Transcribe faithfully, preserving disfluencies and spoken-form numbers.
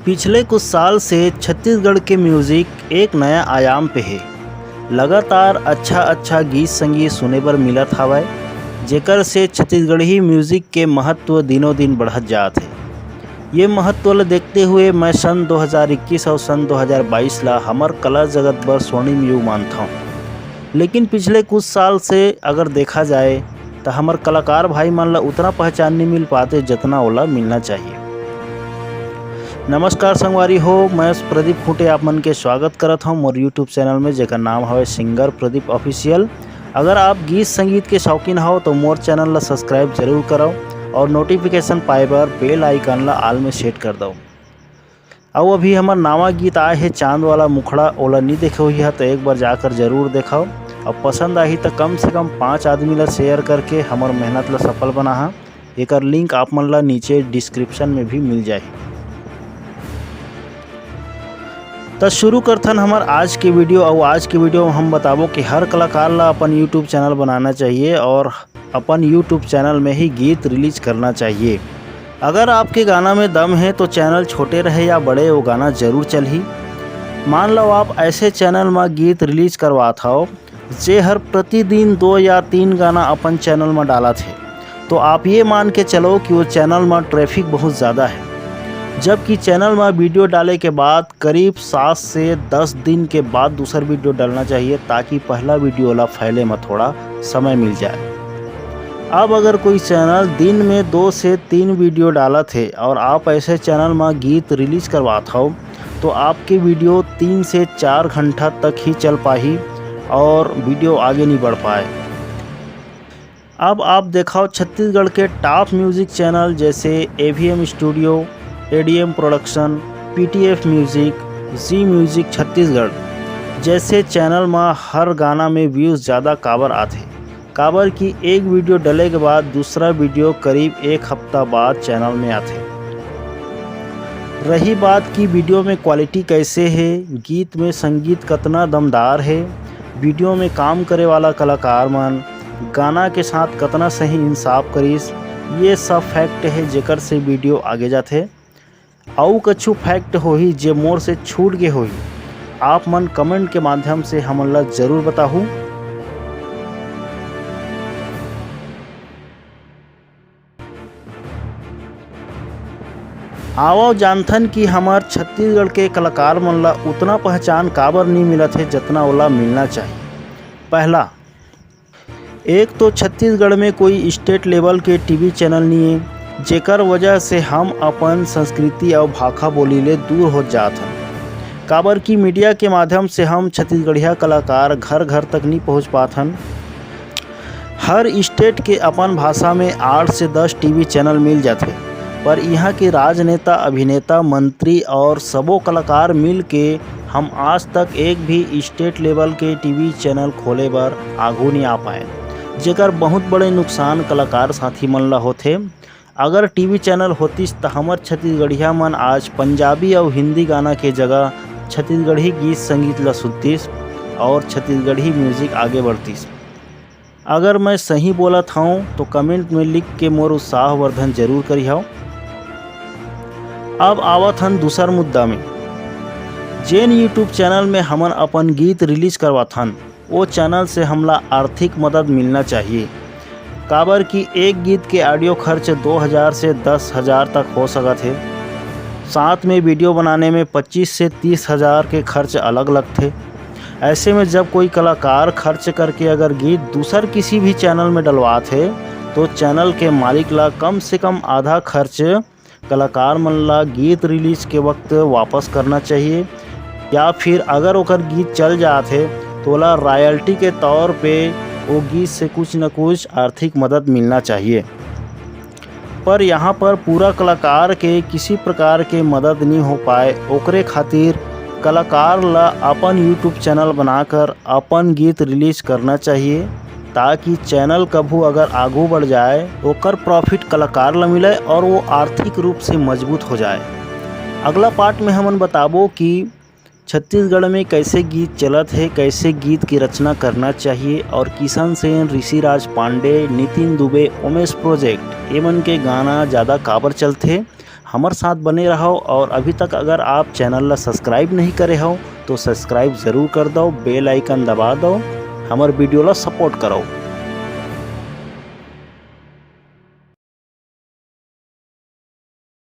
पिछले कुछ साल से छत्तीसगढ़ के म्यूजिक एक नया आयाम पे हे। लगातार अच्छा अच्छा गीत संगीत सुने बर मिलत हावय, जेकर से छत्तीसगढ़ी म्यूजिक के महत्व दिनों दिन बढ़त जात हे। ये महत्व ल देखते हुए मैं सन दो हज़ार इक्कीस अउ सन दो हज़ार बाईस ला हमर कला जगत बर स्वर्णिम युग मानथौं। लेकिन पिछले कुछ साल से अगर देखा जाए, त हमर कलाकार भाई मन ला उतना पहचान नहीं मिल पाते, जितना ओला मिलना चाहिए। नमस्कार संगवारी हो, मैं प्रदीप खूंटे आप मन के स्वागत करत हौं मोर YouTube चैनल में, जेकर नाम हवे सिंगर प्रदीप ऑफिशियल। अगर आप गीत संगीत के शौकीन हो, तो मोर चैनल ला सब्सक्राइब जरूर करो और नोटिफिकेशन पाए बर बेल आइकन ला ऑल में सेट कर दो। अउ अभी हमर नावा गीत आए हे चांद वाला मुखड़ा, ओला नी देखे होही हा, त एक बार जाकर जरूर देखव। अउ पसंद आही, त कम से कम पाँच आदमी ला शेयर करके हमर मेहनत ला सफल बनाहा। एकर लिंक आप मन ला नीचे डिस्क्रिप्शन में भी मिल जाही। त शुरू करथन हमर आज के वीडियो। अउ आज के वीडियो में हम बताबो कि हर कलाकार ला अपन YouTube चैनल बनाना चाहिए और अपन YouTube चैनल में ही गीत रिलीज करना चाहिए। अगर आपके गाना में दम है, तो चैनल छोटे रहे या बड़े, वो गाना जरूर चलही। मान लो, आप ऐसे चैनल में गीत रिलीज करवात हव, जे हर प्रतिदिन दो या तीन गाना अपन चैनल में डालत हे, तो आप ये मान के चलो कि वो चैनल में ट्रैफिक बहुत ज़्यादा है। जबकि चैनल में वीडियो डाले के बाद करीब सात से दस दिन के बाद दूसर वीडियो डालना चाहिए, ताकि पहला वीडियो ला फैले में थोड़ा समय मिल जाए। अब अगर कोई चैनल दिन में दो से तीन वीडियो डालत हे और आप ऐसे चैनल में गीत रिलीज करवात हो, तो आपके वीडियो तीन से चार घंटा तक ही चल पाही और वीडियो आगे नहीं बढ़ पाए। अब आप देखाओ, छत्तीसगढ़ के टॉप म्यूजिक चैनल जैसे AVM Studio, ADM Production, PTF Music, Zee Music Chhattisgarh जैसे चैनल में हर गाना में व्यूज़ ज़्यादा काबर आथे? काबर कि एक वीडियो डले के बाद दूसरा वीडियो करीब एक हफ्ता बाद चैनल में आथे। रही बात कि वीडियो में क्वालिटी कैसे है, गीत में संगीत कतना दमदार है, वीडियो में काम करे वाला कलाकार मन गाना के साथ कतना सही इंसाफ करिस, ये सब फैक्ट है जेकर से वीडियो आगे जाथे। अउ कछु फैक्ट होही जे मोर से छूट गे होही, आप मन कमेंट के माध्यम से हमन ला जरूर बताहू। आवव जानथन कि हमर छत्तीसगढ़ के कलाकार मन ला उतना पहचान काबर नी मिलत हे, जतना ओला मिलना चाहिए। पहला, एक तो छत्तीसगढ़ में कोई स्टेट लेवल के टीवी चैनल नहीं है, जेकर वजह से हम अपन संस्कृति और भाखा बोली ले दूर हो जात हन। काबर कि मीडिया के माध्यम से हम छत्तीसगढ़िया कलाकार घर घर तक नहीं पहुंच पात हन। हर स्टेट के अपन भाषा में आठ से दस टीवी चैनल मिल जाथे, पर यहाँ के राजनेता, अभिनेता, मंत्री और सबो कलाकार मिल के हम आज तक एक भी स्टेट लेवल के टीवी चैनल खोले बर आघू नहीं आ पाए, जेकर बहुत बड़े नुकसान कलाकार साथी मन ला होथे। अगर टीवी चैनल होतिस, त हमर छत्तीसगढ़िया मन आज पंजाबी अउ हिंदी गाना के जगह छत्तीसगढ़ी गीत संगीत ला सुनतिस और छत्तीसगढ़ी म्यूजिक आगे बढ़तिस। अगर मैं सही बोलत हौं, तो कमेंट में लिख के मोर उत्साहवर्धन जरूर करिहव। अब आवत हन दूसर मुद्दा में। जेन YouTube चैनल में हमन अपन गीत रिलीज करवाथन, वो चैनल से हमला आर्थिक मदद मिलना चाहिए, काबर कि एक गीत के ऑडियो खर्च दो हज़ार से दस हज़ार तक हो सकत हे। साथ में वीडियो बनाने में पच्चीस से तीस हज़ार के खर्च अलग लगथे। ऐसे में जब कोई कलाकार खर्च करके अगर गीत दूसर किसी भी चैनल में डलवात हे, तो चैनल के मालिक ला कम से कम आधा खर्च कलाकार मन ला गीत रिलीज के वक्त वापस करना चाहिए, या फिर अगर ओकर गीत चल जात हे, तो ओला रॉयल्टी के तौर पे वो गीत से कुछ न कुछ आर्थिक मदद मिलना चाहिए। पर यहाँ पर पूरा कलाकार के किसी प्रकार के मदद नहीं हो पाए, ओकरे खातिर कलाकार ला अपन YouTube चैनल बनाकर अपन गीत रिलीज करना चाहिए, ताकि चैनल कभू अगर आगू बढ़ जाए, ओकर प्रॉफिट कलाकार ला मिले और वो आर्थिक रूप से मजबूत हो जाए। अगला पार्ट में हमन बताबो कि छत्तीसगढ़ में कैसे गीत चलत हे, कैसे गीत की रचना करना चाहिए और किशन सेन, ऋषिराज पांडे, नितिन दुबे, उमेश प्रोजेक्ट, एमन के गाना ज़्यादा काबर चलथे। हमर साथ बने रहव और अभी तक अगर आप channel ला subscribe नहीं करे हव तो subscribe जरूर कर दव, bell icon दबा दव, हमर video ला support करव।